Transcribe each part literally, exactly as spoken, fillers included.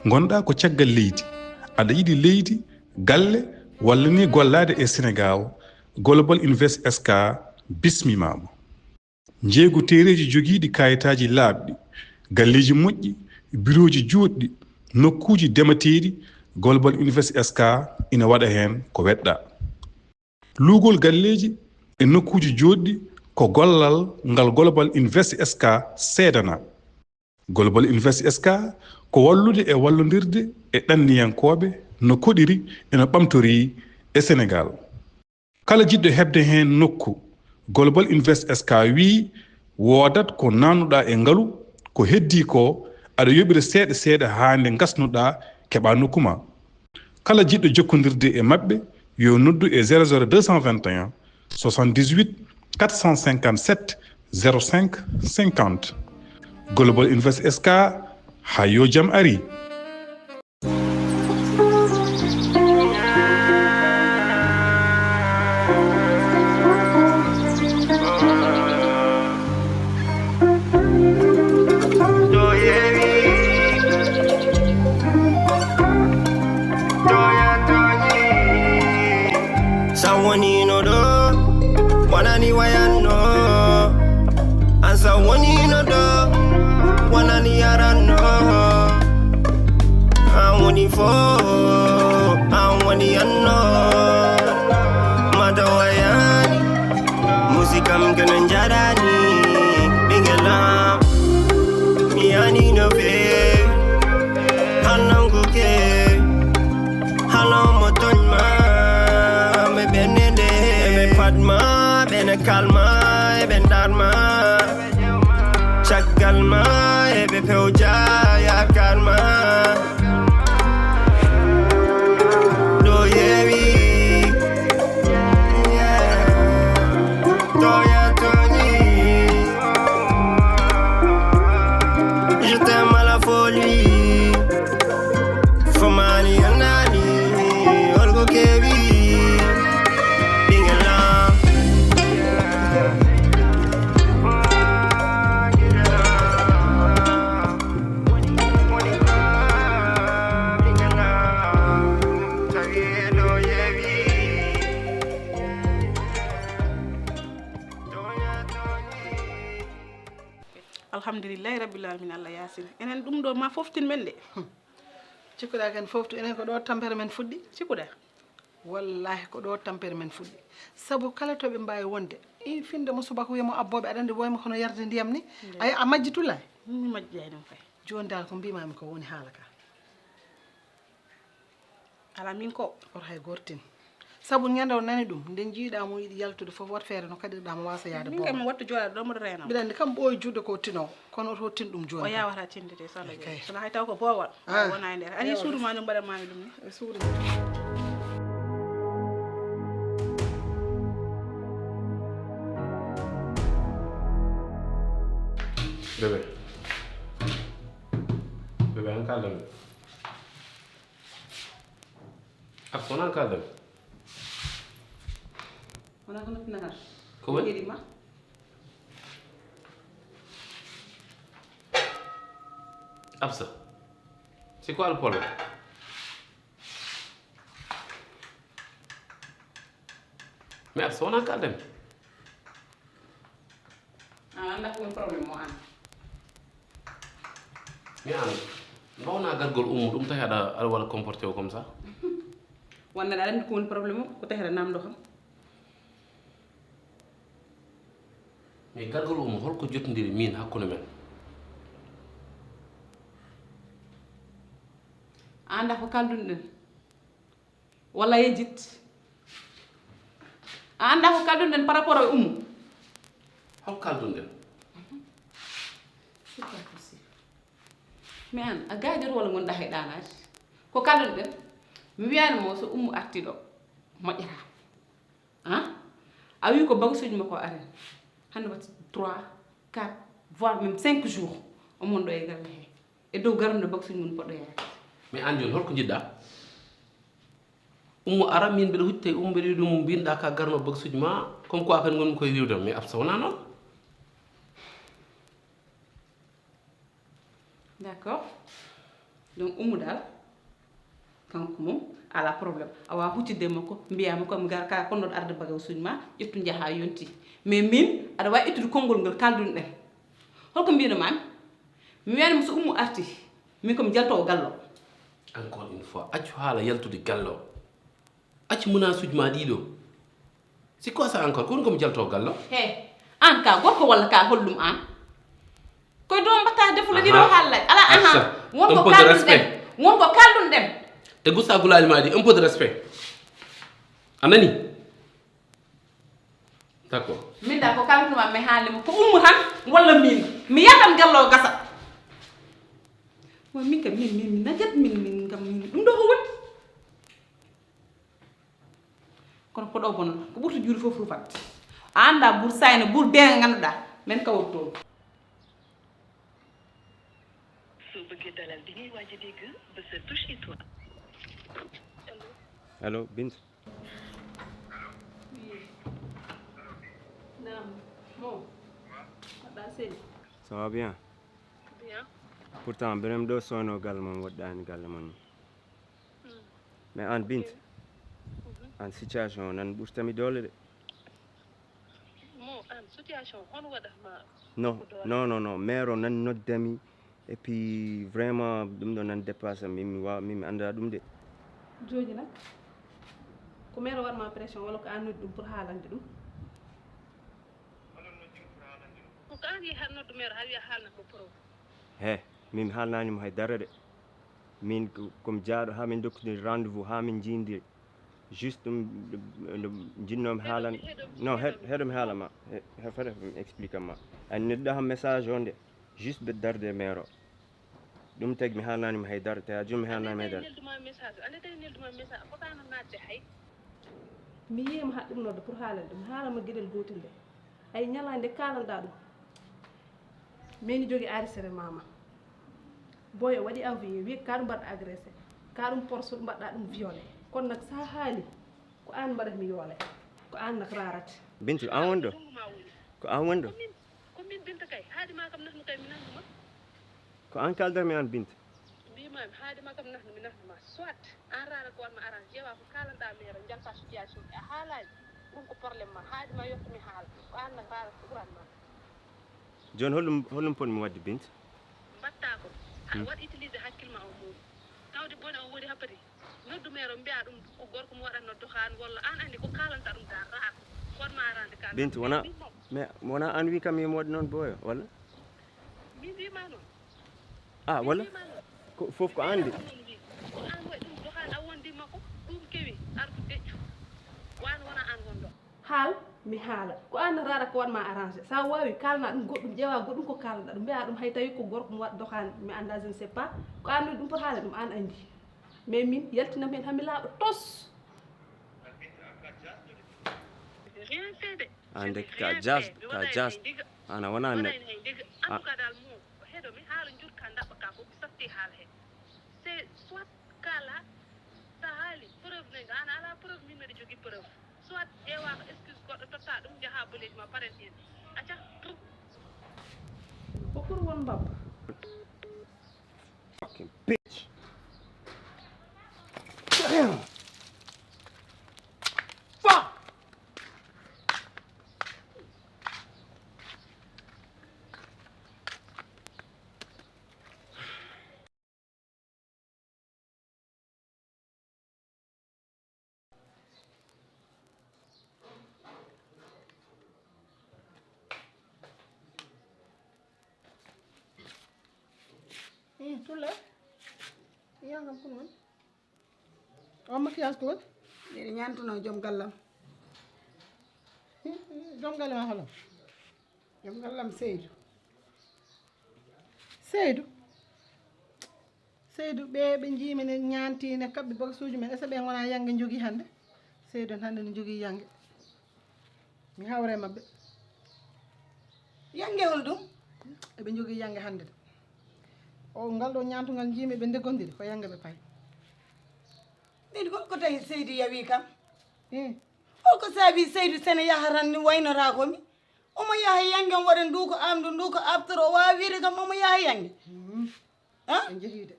Ngonɗaa ko caggal leydi, aɗa yiɗi leydi, galle, walla ni gollaade e Senegaal, Global Invest S K bismimaama. Njeeygu teereeji jogiiɗi kaayitaaji laaɓɗi, galleeji moƴƴi, birooji juutɗi, nokkuuji demateeɗi, Global Invest S K ina waɗa heen ko weɗɗaa. Luugol galleeji e nokkuuji jootɗi ko gollal ngal Global Invest S K seedanaa. Global Invest S K ko wallude e wallondirde e ɗanniyankooɓe no koɗiri e no ɓamtorii e Senegaal. Kala jiɗɗo heɓde heen nokku, Global Invest S K wiyi woodat ko naatnuɗaa e ngalu, ko heddii ko aɗa yoɓira seeɗa seeɗa haa nde ngasnuɗaa keɓaa nokku ma. Kala jiɗɗo jokkondirde e maɓɓe yo noddu e zéro zéro deux cent vingt et un soixante-dix-huit quatre cent cinquante-sept zéro cinq cinquante. Global Invest S K, haa yo jam ari. Sa wonino ɗo, wonani wayanno. An sa wonino ɗo, wonani yaranno. An woni fo, an woni anno. Mata wayani, musikam kene njarani. Ɓingelam, mi yani no fe, hannanguke. Halo mo tooñ ma, ɓe ɓennde, ɓe pat ma, ɓe ne kalma, ɓe ndar ma. Caggal ma, ɓe pewja yaakaar ma. Ɗo yewi, toya toñi. Je t'aime à la folie. Fomani anani, olgo kewi, ɓingelam. Alhamdulillahi rabbil alamin, Allah yasin. Enen ɗum ɗo ma foftin men de. Cikkuɗa ken foftu, enen ko ɗo tampere men fuɗɗi. Cikkuɗa? Wallahi ko ɗo tampere men fuɗɗi. Sabu kala to ɓe mbawi wonde, i finde mo subaka wiya mo abboɓe aɗa andi woyma kono yarde ndiyam ni. Ay a majjitulay. Mi majjay ɗum kay. Joni dal ko mbimami ko woni haala ka. Ala min ko. Oto hay gortin. Sabu ñande o nani ɗum, nde jiiɗa mo yiɗi yaltude fof, wat feere no kaɗirɗa mo wasa yaade. Min kam mi wattu jooɗaade ɗo mboɗo reeno. Mbiɗa andi kam ɓooyi juuɗe ko tino, kono oto tin ɗum joni. O yawata tinde de, so Allah jaɓi. Kono hay taw ko boowal. Ah. Wona e nder. Ani suudu ma no mbaɗa mami ɗum ni. E suudu. Bébé. Bébé, an kalda mi. Ak wona kalda mi. Wona ko noppi nagal. Ko woni? Yeɗi ma. Absa, c'est quoi le problème? Mais Absa, wona kalda mi. A annda ko woni problème mo an. Mi an, mbawna gargol ummu ɗum tawi aɗa aɗa waɗa comporté o comme ça. Wonde aɗa anndi ko woni problème o, ko tawi aɗa namdo kam. Mais gargol ummu holko jotondiri min hakkunde men? A annda ko kaldun ɗen. Walla yejjit. A annda ko kaldun ɗen par rapport e ummu. Hol kaldun ɗen? C'est pas possible. Mais an a gaajoto walla ngonɗa hay ɗanaade? Ko kaldun ɗen? Mi wiyani mo so ummu arti ɗo moƴƴata. An a wi ko bagasuji makko arin hande watti trois quatre voire même cinq jours omon ɗo e galle he. E dow garnude bagasuji mum poɗɗo yaade. Mais an joni holko jiɗɗa? Ummu ara min mbeɗa hucci tawi ummu mbeɗa wiɗum mbinɗa ka garno bagasuji ma comme quoi kadi gonmi koye riwde mais Absa wona noon. D'accord. Donc Oumou dal, kanko mom ala problème, a wawa huccitde e makko, mbiya mo ko mi gara ka konnoɗo arde bagage uji ma, ƴettu jaha yonti. Mais min aɗa wawi ƴettude konngol ngol kaldunoɗen. Holko mbino mami? Mi wiyani mo so Oumou arti, min komi jaltowo gallo. Encore une fois, accu haala yaltude gallo. Accu menace uji ma ɗiɗo. C'est quoi ça encore? Ko woni komi jaltowo gallo? He, an ka gorko walla ka hollum an? Koye dow mbatta defula ɗiɗo haalay ala. Aha. Wonko kaldun ɗen. Wonko kaldun ɗen. E gusta gulali ma ɗi, un peu de respect. A nani? D'accord. Min da ko kaltuma mi haalde mo ko Oumou tan walla min mi yadan gallo gasa. Wa min kam min min min najat min min kam min ɗum ɗo ko woni. Kono ko ɗo bonno ko ɓurti juuɗe fof rufat. A annda buur sayna buur deega ngannduɗaa men kawri toon. Soo bëggee dalal bi ngay waaj a dégg, bësal touche étoile. Allo, Bintu. Naam. Mo. Mbaɗɗaa seli. Ça va bien? Bien. Pourtant beneen ɗo soono galle mon woɗɗaani galle mon ni. Mais an Bintu, an situation o nan ɓurtami doole de. Mo an situation hono waɗatma? Non, non, non, non, maire o nan noddami et puis vraiment ɗum ɗo nan dépassé min mi wa min mi annda ɗum de. Jooji nak ko maire o waɗma pression walla ko an noddi ɗum pour haalande ɗum? Ko an yehi han noddu maire han wiya haalnat mo preuve? He, min mi haalnani mo hay dara de. Min komi jaaɗo ha min dokkidiri rendez-vous ha min jiindiri. Juste ɗum ɗum jinnomi haalan. Non, heɗomi haalama. Fata mi explique ma. An nodda ham message on de. Juste ɓe darde e maire o. Ɗum tagi mi haalnanima haydara, te a jum mi haalnanima haydara. Nelduma message ande tawi nelduma message a fotano natde hay. Mi yiyima ha ɗum nodda pour haalande ɗum haalama gueɗel gotel nde. Ay ñalande kalanɗa ɗum. Meni jogi arisere mama. Boy o waɗi avié wi ka ɗum mbaɗɗa agressé. Ka ɗum porso ɗum mbaɗɗa ɗum violé. Kono nak sa haali ko an mbaɗat mi yoole. Ko an nak rarate. Bintu an woni ɗo? Ko an woni ɗo? Ko min Binta kay haadi ma kam nahnu kay mi nahnu ma. Ko an kaldar mi an Binta. Mbima mi haadi ma kam nahnu mi nahnu ma. Soit an rara ko wanma arrange ƴeewa ko kalanɗa mi yara jalta situation ɓe a haalani. Ɗum ko problème ma haadi ma yetto mi haala ko an nak rara ko ɓuran ma. Joni holɗum holɗum ponmi wadde Binta? Mbatta ko aɗa waɗa utilisé hakkille ma o muuɗum tawde bone o woni happati. Noddu maire o mbiya ɗum ko gorko mo waɗatno dohan walla an andi ko kalanta ɗum da raat. Kon ma arande ka. Binta wona mais wona an wi kam yimo waɗi noon boyo walla? Min wima noon. Ah walla? Ko fof ko an de. Ko an waɗi ɗum dohan a wondi makko ɗum kewi ardu deƴƴu. Wan wona an wonɗo. Haal mi haala ko an rara ko wanma arrangé sa wawi kalna ɗum goɗɗum ƴeewa goɗɗum ko kalna ɗum mbiya ɗum hay tawi ko gorko mo waɗ dohan mi anda je ne sais pas. Ko an woni ɗum pot haala ɗum an andi. Mais min yaltinam hen hami laaɓa tos. Rien fait de. An de ka jas ka jas. Ana wona neɗɗo. En tout cas dal mo heɗo mi haala jurka daɓɓa ka fof mi satti haala he. C'est soit kala sa haali preuve ne nga ana ala preuve min mbiɗa jogui preuve. Soit ƴeewa ko excuse goɗɗo totta ɗum jaaha boleji ma paren hen. Acca. Ko pour won mbabba. Fucking bitch. Ih, tula. Iya ngam kun man. O maquillage ko woni? Miɗo ñaantuno joom gallam. Joom galle ma holam? Joom gallam Seydou. Seydou. Seydou ɓe ɓe jiimi ne ñaanti ne kaɓɓi boksuuji men esa ɓe gona yange jogii hannde? Seydou hannde ne jogii yange. Mi hawre maɓɓe. Yange hol ɗum? Eɓe jogii yange hannde de. O ngal ɗo ñaantugal jiimi ɓe ndeggondiri ko yange ɓe payi. Min ko ko tawi Seydou yawi kam? Hol ko saabi Seydou sene yaha tan ni waynoraa ko mi? Omo yaha yange on waɗa ndu ko am ɗo ndu ko abtoro o wawa wiide kam omo yaha yange. En jehiide.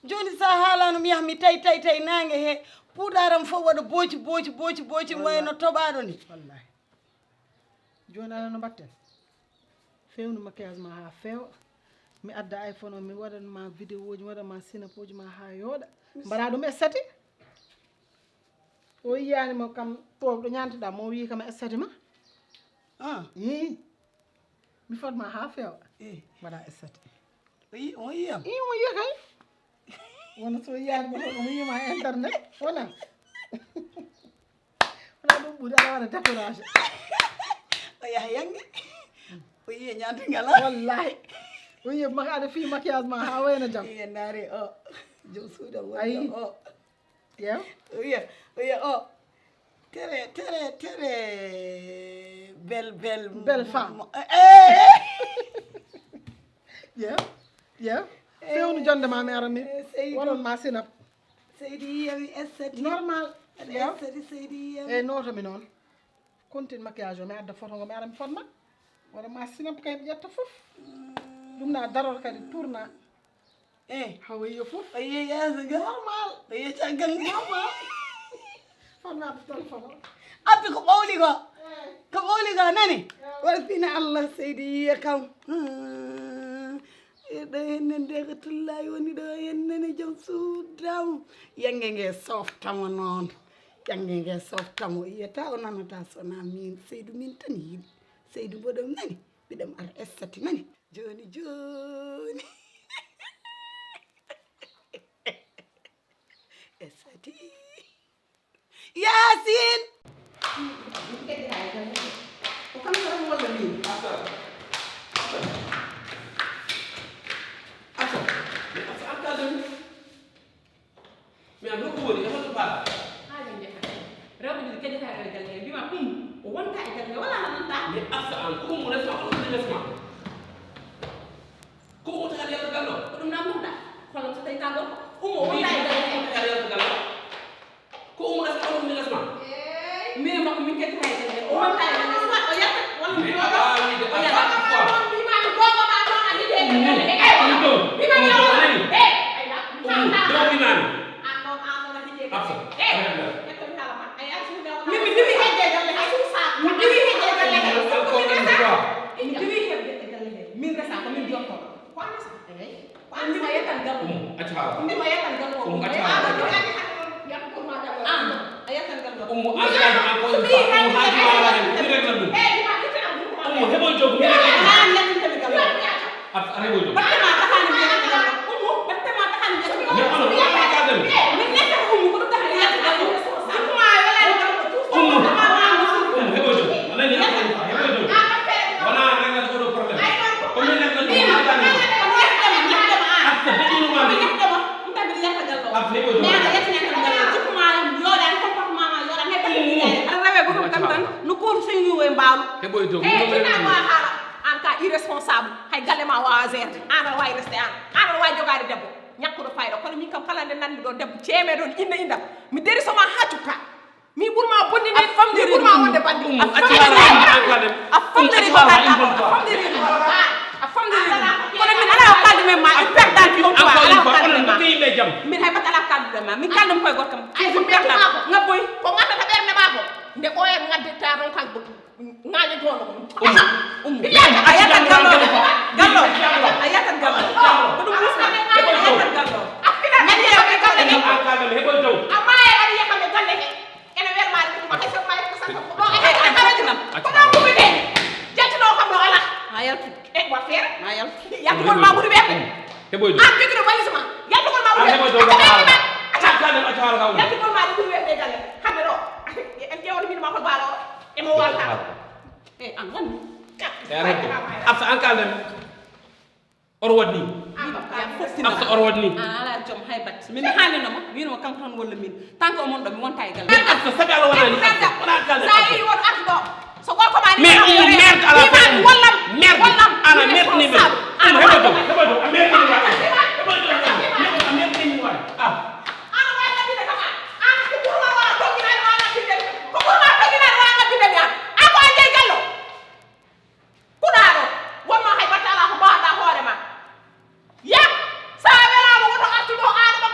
Jooni so a haalaano mi yaha mi tawi tawi tawi naange he puudar am fof waɗa booci booci booci booci wayno toɓaaɗo ni. Wallahi. Jooni aɗa no mbatten? Fewnu maquillage ma haa feewa. Mi adda iPhone o mi waɗan ma vidéo ji, mi waɗan ma sinap uji ma haa yooɗa. Mbaɗa ɗum estati. O yiyaani mo kam to ɗo ñaantiɗa mo o yii kam estati ma. Ah. Ii. Mi fotma haa feewa. Eh. Mbaɗa estati. O yi o yiyam. Ii o yiya kay. Wona so yiyaani mo o yima internet. Wona. Wona ɗum ɓuri ala waɗa découragé. O yaha yange. O yiya ñaantingal. Wallahi. O yiya maka aɗa fi maquillage ma haa wayna jam. Iya naare o. Joom suuɗam wonde o. Yew. O wiya o wiya o tere tere tere bel bel bel femme. Yew. Yew. Fewnu jonde ma mi ara mi waɗan ma sinap. Seydi yiyami estati normal. Yew. Estati seydi yiyami. Eyyi notomi noon. Continue maquillage o mi adda photo ngo mi ara mi fotma. Waɗa ma sinap kay mi ƴetta fof. Ɗum na daror kadi tourna. Eh. Hawa yiya fof. A yiya yaasa ga normal. A yiya caggal ga normal. Fotma adda téléphone o. Abbi ko ɓawli ko. Ko ɓawli ko nani. Wal fina Allah seydi yiya kam. Ɗo henne nde ko tullayi woni ɗo henne ne joom suudam. Yange nge softamo noon. Yange nge softamo yiyata o nanata sona min seydu min tan yiɗi. Seydu mboɗom nani mbiɗam ara estati nani. Joni joni. Estati. Yasin. Ko kam tan walla min. Asa. Asa. Asa. Asa. Mi an hokku woni e hoto faata. Haa min njaha. Rewɓe ɗiɗi kadi haa e galle he mbima ɗum o wonta e galle wala nananta. Mi asa an ko ɗum resma ko ɗum resma. Ko ɗum wonta kadi yalta galle o. Ko ɗum namnata. Hollam so tawi ka gorko. Ɗum o wonta e galle he. Ko ɗum wonta kadi yalta galle o. Ko ɗum resma ko ɗum resma. Min e makko min kadi haa e galle he. O wonta e galle soit o yalta walla mi ɗo. A waawide a faɗɗi quoi. Mbima mi gogo ma ɗo a yiɗi e galle he. Ɗum ɗo. Mbima mi ɗum ɗo a nani. Ɗum ɗo mbimami. Absa. Min mi diwi hedde galle hay suusa. Mi diwi hedde galle hay suusa. Mi diwi hedde galle hay. Min resa ko min jotto. Ko an resa. Ko an resa yatan gallo. Acca. Min ma yatan gallo. Acca. An a yatan gallo. Ummu an an ko ummu haji wala hen. Mi regla ɗum. Ummu hebo jogu mi regla ɗum. An latin tabi gallo. Ab arebo do. Batte ma taxani mi yetta gallo. Umu batte ma taxani mi yetta gallo. Min ne tax umu ko tax mi yetta gallo. Kuma wala umu. Umu hebo do. Wala ni ko hebo do. Wana rega ko do problème. Ko min ne ko do. Asta de inu ma. Ab hebo do. Kuma yoda ko ma yoda ne ko. Ara rewe ko tan tan no ko so ngi we mbaaw. Hebo do. An ka irresponsable. Hay galle ma wawa gerde an aɗa wawi resde an an aɗa wawi jogade debbo ñakkuɗo fayda kono min kam kala nde nanmi ɗo debbo ceemeɗo on inna indam mi deri soma ha cukka mi ɓurma bonnide mi ɓurma wonde bandi a famdiri a famdiri a famdiri kono min ala ko kalde men ma en perdaki on quoi ala ko kalde men ma min hay bat ala ko kalde men ma min kaldum koye goto kam min perda ngabboy ko gandata ɓerde ma ko nde ɓooyat gadde ta ronkan Ŋaajo toon. Ummu. Ummu. A yatan gallo. Gallo. A yatan gallo. Ko ɗum musna. A yatan gallo. Nani yaɓe galle he. Amma e ari yaɓe galle he. Ene welmaade ɗum ma hay so may ko sakko ko ɗo e haɓetinam. Ko ɗo ɗum ɓe jaltino kam ɗo ala. Ma yaltu. E wa feere. Ma yaltu. Yaltugol ma ɓuri ɓe. Heboy do. An jogiɗo valisma. Yaltugol ma ɓuri ɓe. Acca ɓe acca ɓe. Yaltugol ma ɓuri ɓe galle. Hande ɗo. En ƴeewata min ma ko baalo. Emo walta. E an won. E arade. Afsa an kalden. Or wadni. Afsa or wadni. An ala jom hay bat. Min haalino mo, wino mo kanko tan walla min. Tan ko mon do mi wonta e gal. Min afsa sabi ala wala ni. Wala kalden. Sa yi won afdo. So gorko ma ni. Mais on merde ala ko. Wallam. Merde. Ana merde ni. Ana hebo do. Hebo do. Merde ni. Hebo do. Merde ni. Ah. Ana wala bi de kama. Ana ko kurma wa to gina wa na bi de. Ko kurma to gina wa na bi de. Ako ande gallo. Kuɗaaɗo wonno hay battala ko mbaɗa hoore ma. Yah sa a welaama woto artu ɗo aano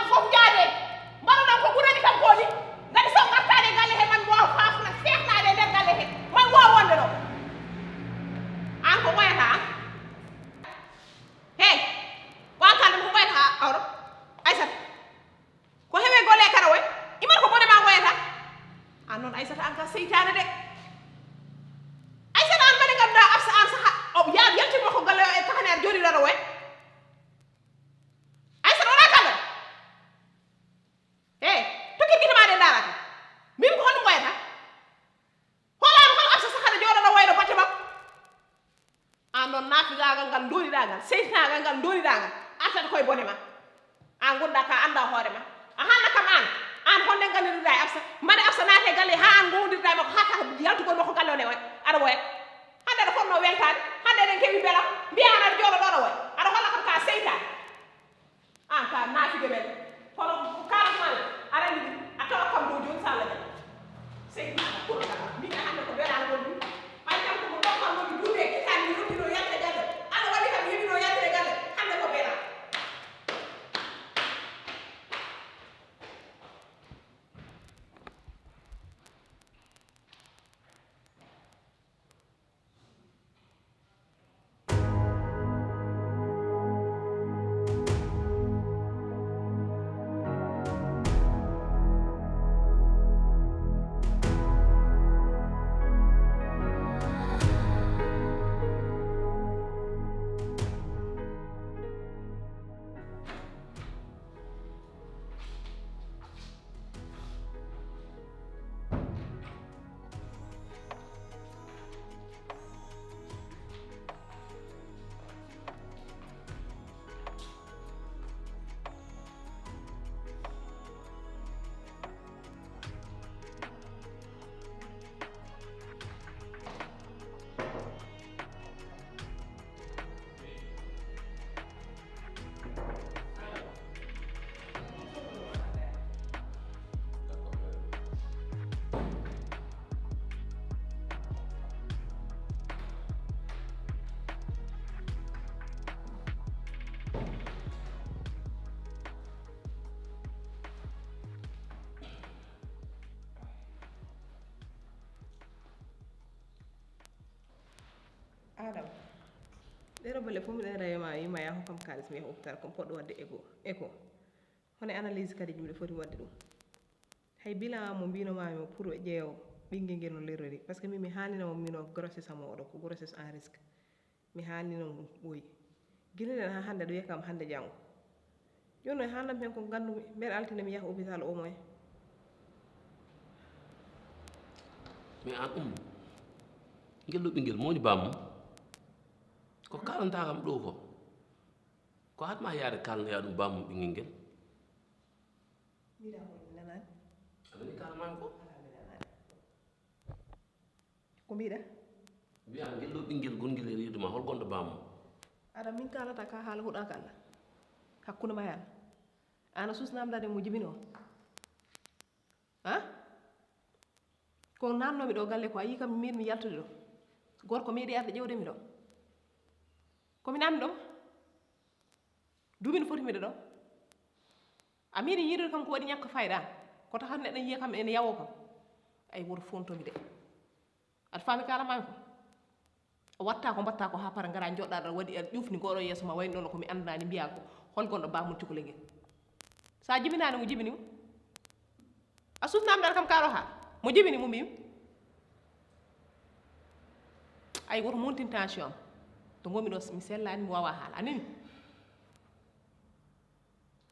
Seytinaagal ngal, ndoniɗaa ngal, artat koye bone ma. Aan ngonɗaa ka anndaa hoore ma. A haalna kam aan, aan honde nganndirɗaa e Absa? Mbaɗa Absa naate galle haa aan ngowndirɗaa e makko haa taka yaltugol makko galle o ne oya, aɗa woya. Hannde aɗa fotnoo weltaade, hannde eɗen keɓi belam, mbiyaa aɗa jooɗo ɗo aɗa woya. Aɗa holla kam ka seytaane. Aan ka naafige men. Kono ko kaalatmaa aɗa anndi ɗum, a tawat kam ɗo jooni so Allah jaɓi. Seydi Maama Kura Kaba, min e hannde ko belaa ngonmi. Ɓay kam ko mo ɗon kam woni duuɓi e kitaani mi ruttinoo yalta galle. Allah waɗi kam mi heɓinoo yaltude galle. Hannde ko belaa. Adam, ɗeɗo bolle fof miɗen rewe ma, wima yaha hokkam kaalis mi yaha hôpital, ko poɗɗo wadde écho écho. Hono analyse kadi miɗo foti wadde ɗum. Hay bilan mo mbino mami o pour ɓe ƴeewa ɓinguel nguel no lerrori, parce que min mi haalnino mo mino grossesse am o oɗo ko grossesse en risque. Mi haalnino mo ɗum ɓooyi. Gila nden haa hannde aɗa wiya kam hannde janngo. Jooni noon haalnam heen ko nganndumi, mbeɗa altine mi yaha hôpital au moins. Mais aan Ummu, ngel ɗo ɓinngel mo woni baammum? Ko kaalantaa kam ɗoo ko, ko haɗ ma yaade kaalnoyaa ɗum baammum ɓinngel ngel? Mbiɗa ko mi nanaani. A nanii kaalanmaami ko? Alaa mi nanaani. Ko mbiɗa? Mbiyaa ngel ɗo ɓinngel gongel e reedu ma, hol gonɗo baammum? Aɗa min kaalata ka haala huɗaaka Allah. Hakkunde ma e Allah. Aan a suus namdaade mo jibinoo. Ha? Ko namnoomi ɗo galle ko a yii kam mi meeɗi mi yaltude ɗo. Gorko meeɗi arde ƴewde mi ɗo. Ko mi namni ɗo ma? Duuɓi no foti miɗo ɗo. A meeɗi yiidude kam ko waɗi ñakka fayda. Ko taxat neɗɗo yiya kam ene yawo kam. Ay woto fontomi de. Aɗa faami kaalanmaami ko? A watta ko mbatta ko haa para ngara joɗɗa ɗo waɗi aɗa ƴufni ngoɗo yeeso ma wayno ɗon ko mi anndanaani mbiyaa ko hol gonɗo baammum cukalel ngel. Sa jibinaani mo jibini mo. A suus namdal kam kaɗo haala. Mo jibini mo mbimi. Ay woto montin tension am. To ngomi ɗo mi sellaani mi wawa haala. A nani?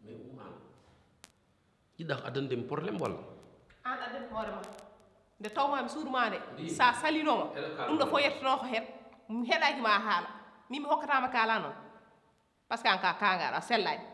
Mais Ummu aan, jiɗɗa ko addande mi problème walla? Aan addani hoore ma. Nde tawmaami suudu ma nde, sa salinooma, ɗum ɗo fof yettoto ko heen. Mi heɗaaki ma a haala. Min mi hokkataama kaala noon. Parce que aan ka kaangaɗo, a sellaani.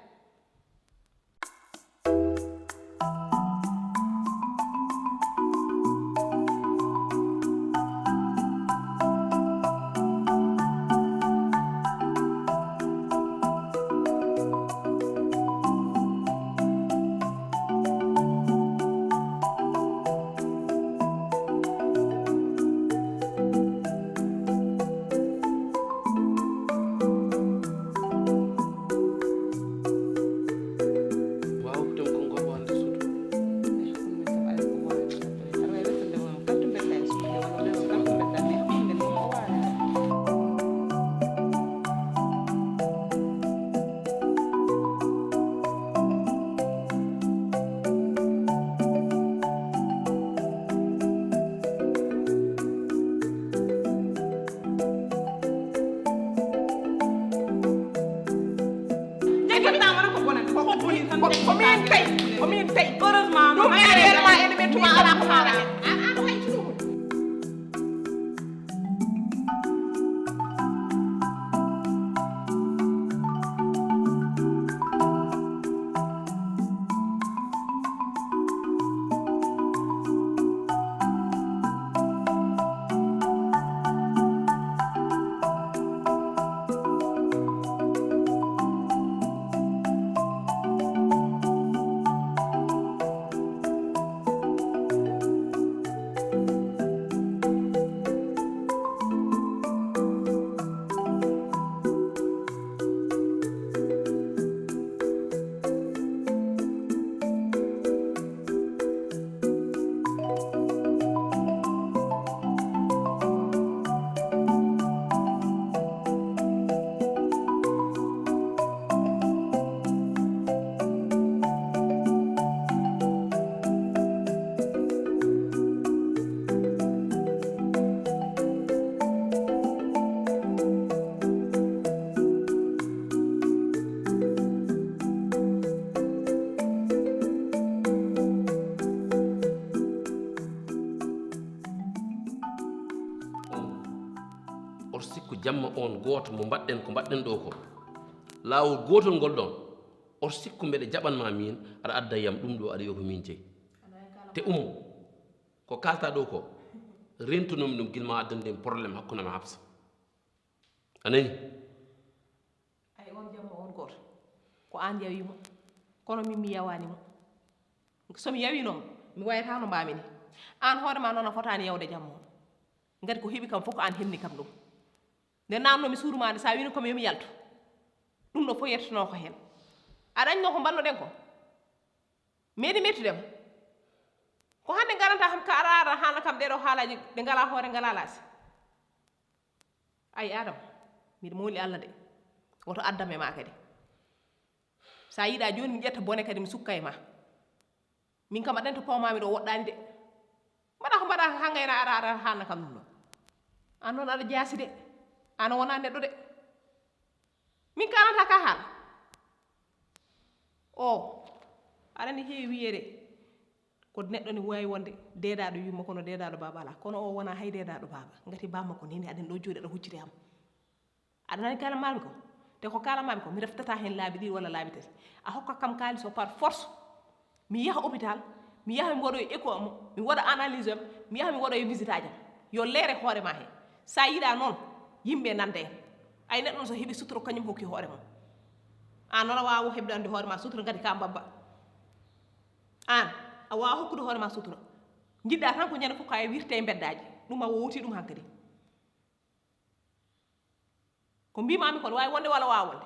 Ko min tawi, ko min tawi. Heureusement ɗum ene welma ene men tuma ala ko faala hen. An an hay cuɗugol. Jamma on gooto mo mbaɗɗen ko mbaɗɗen ɗo ko, laawol gootol ngol ɗon, oto sikku mbeɗa jaɓan ma miin, aɗa adda yam ɗum ɗo, aɗa wiya ko miin jeyi. Te Ummu, ko kaalta ɗo ko, rentunoomi ɗum gila ma addande mi problème hakkunde am e Hafsa. A nani? Ay, on jamma on gooto, ko aan yawi mo, kono min mi yawaani mo. So mi yawino mo, mi wayata no mbaami ni. Aan hoore ma noon a fotaani yawde jamma on. Ngati ko heɓi kam fof ko aan heɓni kam ɗum. Nde naamno mi suudu ma nde, so a wino kam yo mi yaltu. Ɗum ɗo fof yettono ko heen. A dañno ko mbanno-ɗen ko? Meeɗi mettude ko? Ko hannde ngaranta kam ka ara ara haalna kam ɗeɗo haalaaji ɗe ngalaa hoore ngalaa laasi. Ay Adama, miɗo mooli Allah de. Woto addam e ma kadi. Sa yiɗa jooni mi ƴetta bone kadi mi sukka e ma. Min kam aɗa anndi to pawmaami ɗo woɗɗaani de. Mbaɗa ko mbaɗa hannga ena ara ara haalna kam ɗum ɗo. Aan noon aɗa jaasi de. Aan wona neɗɗo de. Min kaalanta ka haala. O, aɗa anndi heewi wiyeede. Ko neɗɗo ne waawi wonde deedaaɗo yumma kono deedaaɗo baaba alaa. Kono o wonaa hay deedaaɗo baaba. Ngati bamma ko nene aɗen ɗo jooɗi aɗa hucciti am. Aɗa nani kaalan maami ko? Te ko kaalan maami ko, mi reftata heen laabi ɗiɗi walla laabi tati. A hokka kam kaalis o par force. Mi yaha hôpital, mi yaha mi waɗoya écho am, mi waɗa analyse am, mi yaha mi waɗoya visite aji am. Yo leere hoore ma heen. Sa yiɗa noon, yimɓe nande en. Ay neɗɗo noon so heɓi sutura kañum hokki hoore mum. Aan noon a waawa heɓde annde hoore ma sutura ngati ka mbabba. Aan, a waawa hokkude hoore ma sutura. Njiɗɗa tan ko ñande fof ka e wirte e mbeddaaji. Ɗum a wowti ɗum hankadi. Ko mbimami kon, wawi wonde walla wawa wonde.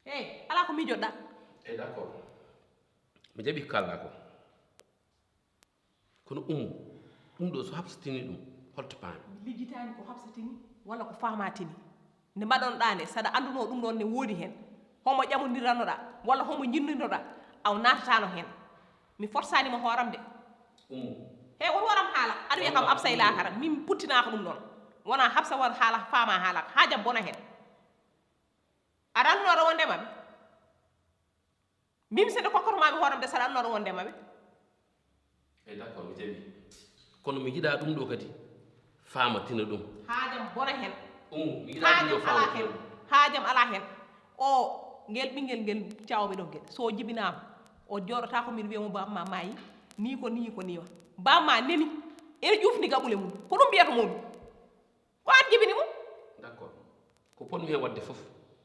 Hey, ala ko miijoɗɗa. Eyi, d'accord. Mi jaɓi ko kalɗa ko. Kono Ummu, ɗum ɗo so Hafsa tini ɗum, holto paami? Mi lijjitaani ko Hafsa tini walla ko Faama tini. Nde mbaɗonɗa nde, saɗa annduno ɗum ɗon ne woodi heen. Homo ƴamondirannoɗa, walla homo jinninoɗa, aw naatatano heen. Mi forsaani mo hooram de. Ummu. He, woto waram haala. Aɗa wiya kam Absa e laakara. Min puttinaaka ɗum ɗon. Wona Hafsa war haala, Faama haala. Haajam bona heen. Aɗa annduno aɗa wonde maɓɓe? Mbimi sede kokkoto maɓe hooram de saɗa annoro wonde maɓe. Eyi, d'accord, mi jaɓi. Kono mi yiɗa ɗum ɗo kadi. Faama tina ɗum. Haajam bona heen. Ummu, mi yiɗa ɗum ɗo. Haajam faama ala tina heen. Ɗum. Haajam ala heen. O, ngel ɓinngel ngel cawmi ɗo ngel. So jibinaama, o jooɗotaako mbiɗa wiya mo bamma maayi. Ni ko ni ko ni wa. Bamma neni. Ene ƴufni gaɓule mum. Ko ɗum mbiyata mum. Ko an jibini mo? D'accord. Ko potmi heen waɗde fof,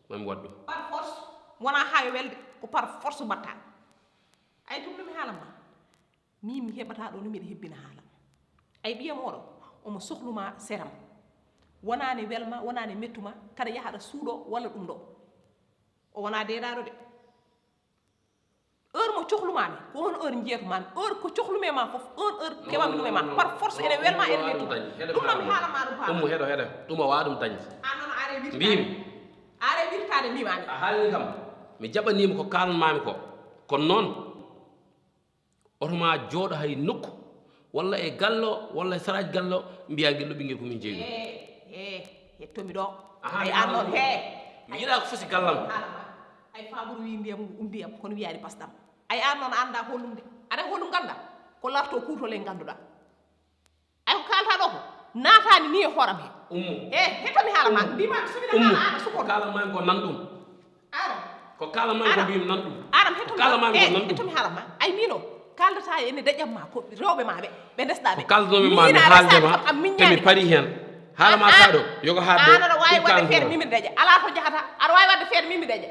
mami waɗ ɗum. Par force. Wona haa yo welde, ko par force mbaɗta. Ay, ɗum ɗum mi haalan ma. Min mi heɓata ɗo no miɗa hebbina haala. Ay, ɓiyam oɗo, omo sohluma seram. Wonani welma, wonani mettuma, kada yahaɗa suuɗo walla ɗum ɗo. O wona deeɗaɗo de. Heure mo cohlumami, ko on heure njeetumami. Heure ko cohlumi e ma fof, on heure kewami ɗum e ma. Par force ene welma, ene weltuma. Ɗum ɗo mi haalan ma ɗum, Faama. Ummu, heɗo, heɗo. Ɗum a wawa ɗum dañde. An noon a are wirtade. Mbimi. A are wirtade, mbimami. A haalni kam. Mi jaɓanima ko kaalanmami ko. Kono noon, oto ma jooɗo hay nokku. Walla e gallo, walla e saraaji gallo, mbiya ngel ɗo ɓinngel ko min jeyi ɗum. He, he, hettomi ɗo. Aha, ay, an noon, he. Mi yiɗa ko fusi gallam. Haala ma. Ay, Faamuru wi ndiyam, um, ndiyam, kono wiyaani pasɗam. Ay, an noon, a annda holɗum de. Aɗa holɗum ngannda? Ko larto kuutol en ngannduɗaa. Ay, ko kaalta ɗo ko, naataani ni e hooram he. Ummu. He, hettomi haala ma. Ummu. Mbima mi suɓina ma, an a sukon. Ko kaalan ma ko nan ɗum. Aram. Ko kaalan ma ko mbimi nan ɗum. Aram, hettomi. Ko kaalan ma ko nan ɗum. Hettomi haala ma. Ay, mino, kaaldata e ne daƴam ma ko rewɓe ma ɓe, ɓe ndesɗa ɓe. Ko kaaldunomi ma mi haalde ma, te mi pari heen. Haala ma ka ɗo, yo ko haa ɗo. An aɗa waawi waɗde feere mimi daƴa. Alaa to jahata. Aɗa waawi waɗde feere mimi daƴa.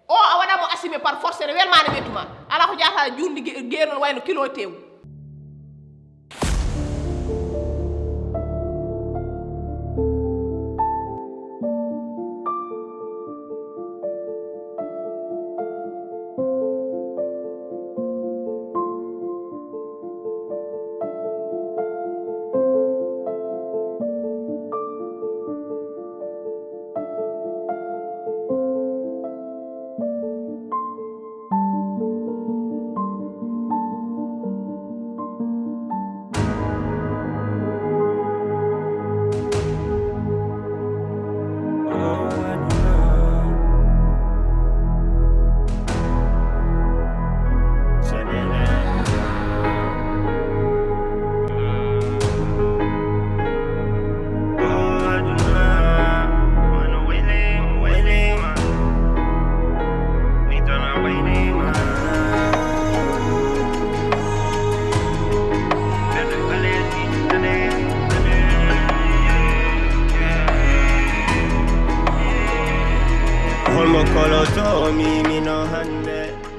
O a waɗa mo assumé par force, ene welma, ene weltuma. Alaa ko jahata juulde ge-, geenol wayno kilo tew. Holmo koloto mi mino hande.